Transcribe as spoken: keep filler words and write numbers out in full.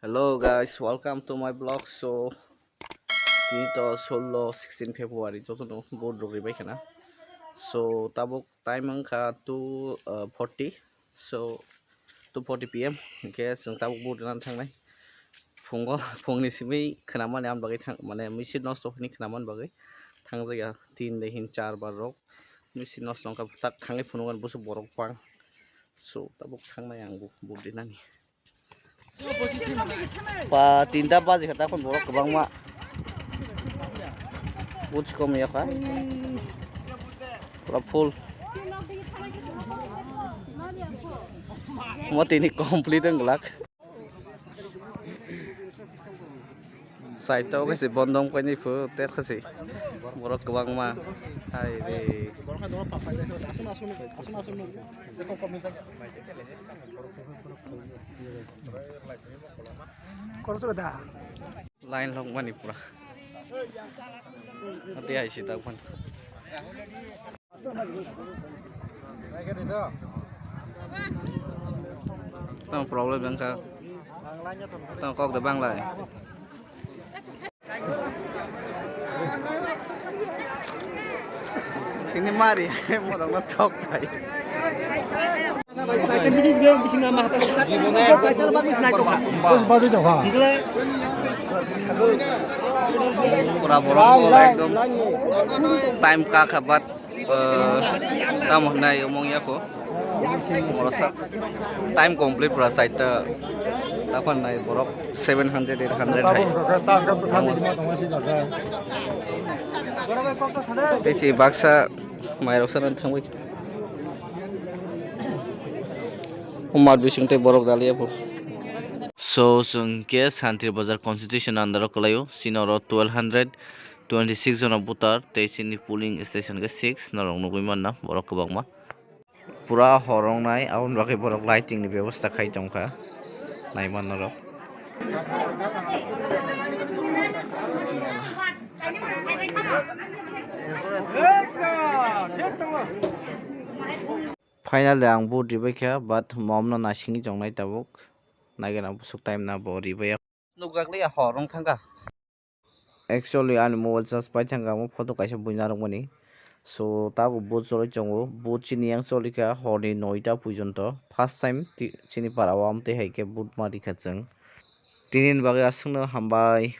Hello guys, welcome to my vlog. So, tini to solo sixteen February, jotono vote rok ribai khana. So, tabuk time wngkha two forty. So, two forty P M, hingke chwng tabuk vote rina thangnai. Phungo, phungni simi khnamani ang bagwi thang, mane misi nosto hwnwi khnamani bagwi thangjak ya, tin de hin char bar rok. Misi nosto wngkha tak thangwi phunukgo busu borok bang. So, tabuk thangnai ang vote rinani. Pa tinta baji kha, takon borok kwbangma. Buj kom ya kha. Pura full. Mo tini complete wng glak. Side o khe se bondong painai phu, te khe se borok kwbangma. Hai re. Line lok mani pura. Ati hai si tak pan. Tang problem wngkha. Tang kok de banglai. Tini mari, morok no thok thai. Pura borok ekdom time kakha bat. Eh, tamo hwnai omong yako. Morosa. Time complete pura side ta. Takon nai borok seven hundred, eight hundred hai. Tei si baksa mairok sana thangwi. Umar bising tei borok daliya pho. So, chwng khe Santri Bazar constitution under o kwlaio. Sini oro twelve hundred twenty six jona voter tei chini polling station khe six norok nugwi manna borok kwbangma. Pura hor wngnai, aboni bagwi borok lighting ni bebosta khai tongkha, naimannorok. Finally ang vote ribaikha, but momno naisingwi tongnai tabuk. Naigena busuk time na bo ribaiya. Nukjakliya hor wng thangkha. Actually, ani mobile charge pai thangkha, omo photo kaisa buina rwkmani. So, tabuk vote choli tongo. Vote chini yang choli kha horni noita porjonto. First time ti-, chini para o amtwi hai khe vote ma rikha chwng. Tini ni bagwi aswkno hambai.